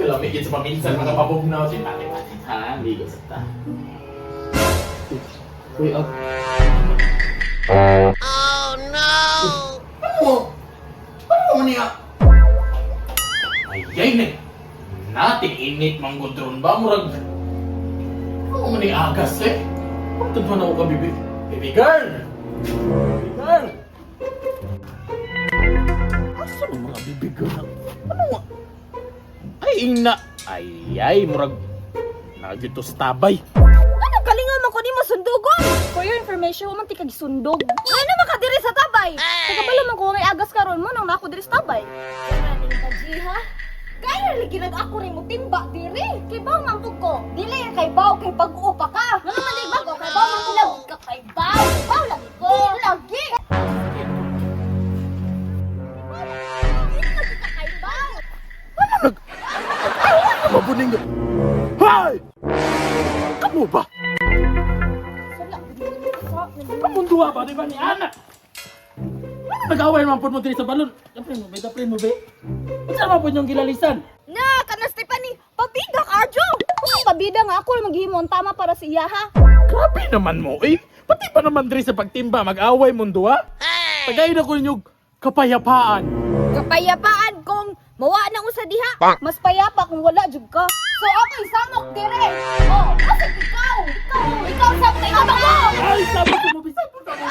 Kalami gid sa paminsan mga pabugnaw si Pati Pati ha, ligo sa ta. Uy, up. Oh no. Ano? Ano man niya? Ay, ay, nag nating init manggudron ba murag. Ano man ni agas eh? Bakit ba na ako ka, baby? Baby girl! Baby girl! Asa ang mga baby girl? Ano nga? Ay, ina! Ay, ay, murag nagyto sa tabay. Ano kalingaw man ko nimo sundugon? For your information, wa man ti kag sundog. Ay na maka diri sa tabay. Kay kabalo man ko may agas karon mo nang nako diri sa tabay. Kaya ning ha? Kaya lagi nag ako rin mo timba diri. Kay baw man pud ko. Dili kay baw kay bag-o pa ka. Ngano man di bag-o kay baw man ko lagi ka kay baw. Baw lagi ko. Dili lagi. Dili lagi ka kay baw. Ano nag... Ay, mabuning... Hoy! Kamu ba? Kamong duha ba? Di ba ni Ana? Ano nag-away naman po mo diri sa balon? Daprin mo, be? Daprin mo, be? Unsa man po inyong gilalisan? Na, kana Stephanie, pabida ka, Arjo! Kung pabida nga ako, maghimo ang tama para sa iya, ha? Grabe naman mo, eh! Pati pa naman diri sa pagtimba, mag-away mong duha? Pagayon ako ninyong kapayapaan. Kapayapaan kung mawa na usa diha. Mas payapa kung wala jud ka. So ako samok dire. Oh, kasi ikaw, ikaw, ikaw samok ikaw ko. Ay, sabi ko mo, bisag po ka mo.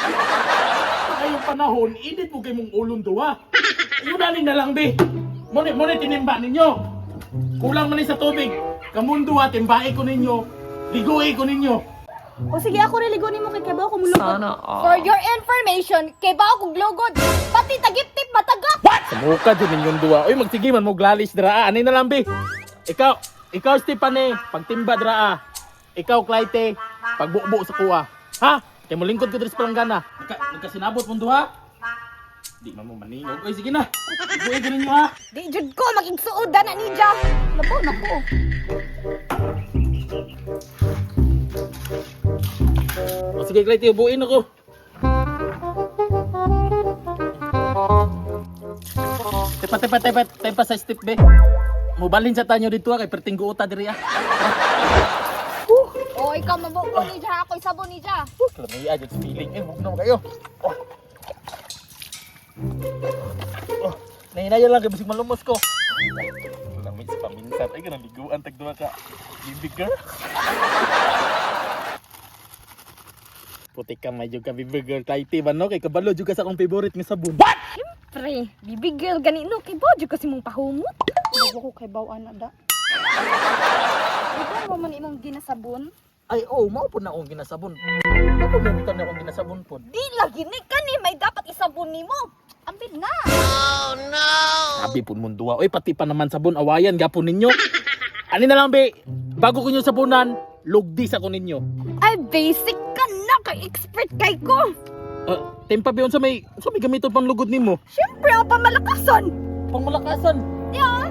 Ngayong panahon, init mo kay mong ulong duha. Yun na lang, be. Muna, muna tinimba ninyo. Kulang man ni sa tubig. Kamundo ha, timbae ko ninyo. Ligoy ko ninyo. O sige, ako rin ligo nimo kay kabaw ko mulugod. Sana all. For your information, kay baw kog lugod. Pati tagiptip matagap. Sa muka dyan ninyong duha. Uy, magsige man mo glalis dra. Anay na lang, be. Ikaw, ikaw, Stephanie, pagtimba dra. Ah. Ikaw, Clyte, pagbubo sa kuha. Ha? Kaya mo lingkod ko diri sa palanggana. Nagkasinabot mong duha? Di man mo maningog. Uy, sige na. Ligoy ko ninyo, ha? Di jud ko magigsuod na ni Ja. Labaw na ko. O sige, Clyde, ubuin ako. Tepa, tepa, tepa, tepa sa step, be. Mubalhin sa tanyo dito, ah, kay perting guota diri, ah. O ikaw mabuo ni Ja, ako isabon ni Ja. Lamia, just feeling. Eh, bugnaw kayo. Oh. Oh, nahinayan lang, kay basig malumos ko. Lamit sa paminsan. Ay, ganang liguan, tagduwa ka. Baby girl. Puti ka, may ka, baby girl. Tighty ba, no? Kay kabalo, juga sa akong favorite nga sabon. What? Pre, baby girl gani no kay baw jud kasi mong pahumot. Bago ko kay baw ana da. Ikaw mo man imong ginasabon? Ay, oh, mao po na akong ginasabon. Mao po na bitaw na akong ginasabon po. Di lagi ni kani may dapat isabon nimo. Ambit na. Sabi po mong duwa. Oy, pati pa naman sabon, awayan, gapon ninyo. Ani na lang, be. Bago ko nyo sabunan, lugdi sa ko ninyo. Ay basic ka na kay expert kay ko. Tempa be, unsa may gamiton pang lugod nimo? Syempre ang pamalakasan. Pangmalakasan. Yeah.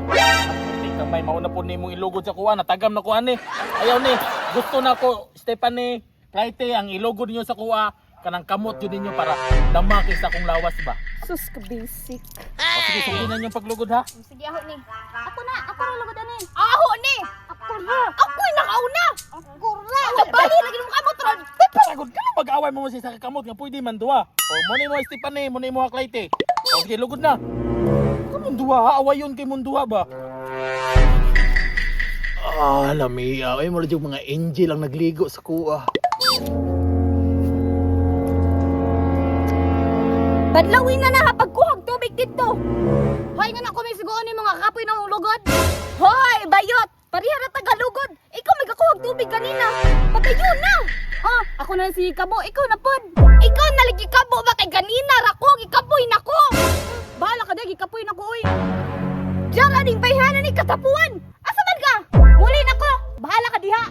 Di ka may mauna po nimong ilugod sa kuha, natagam na ko ani. Ayaw ni, gusto na ko, Stephanie, Clyte, ang ilugod ninyo sa kuha, kanang kamot yun ninyo para dama kay sa akong lawas ba. Sus ka basic. O sige, sundin na ninyong paglugod ha. Sige aho ni. Ako na, ako ra lugod ani. Aho ni. Ako ra. Ako nakauna. Ako ra. Nabali lagi nimo kamot ron. Paragod ka na mag-away mo sa isa ka kamot nga pwede man duwa. O mo ni mo Stephanie, mo ni mo Clyte. O sige, lugod na. Kamong duwa ha, away yun kay mong duwa ba? Ah, lami. Ay, mo yung mga angel ang nagligo sa kuha. Badlawin na na pagkuhag tubig dito. Hoy nga na ko may siguon ni mga kapoy ng lugod. Hoy, bayot! Pareha ra tagalugod. Ikaw may kakuhag tubig kanina. Patayo na. Ah, ako na si Kabo, ikaw na pod. Ikaw na lagi Kabo ba kay ganina ra ko, gikapoy na ko. Bahala ka dai, gikapoy na ko oy. Diyan aning bayhana ni katapuan. Asa man ka? Muli na ko. Bahala ka diha.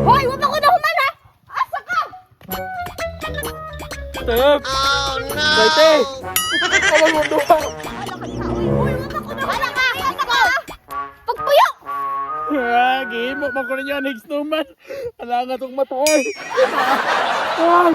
Hoy, wa pa ko na human ha. Asa ka? Step! Oh, no! Clyte! Away mo duwa! Bahala ka diha oy. Hoy, wa pa ko na Bahala ka. Asa ka? Pagpuyo. Ah, gihimo man ko ninyo next snowman. Ala nga tong mata oy. Ah.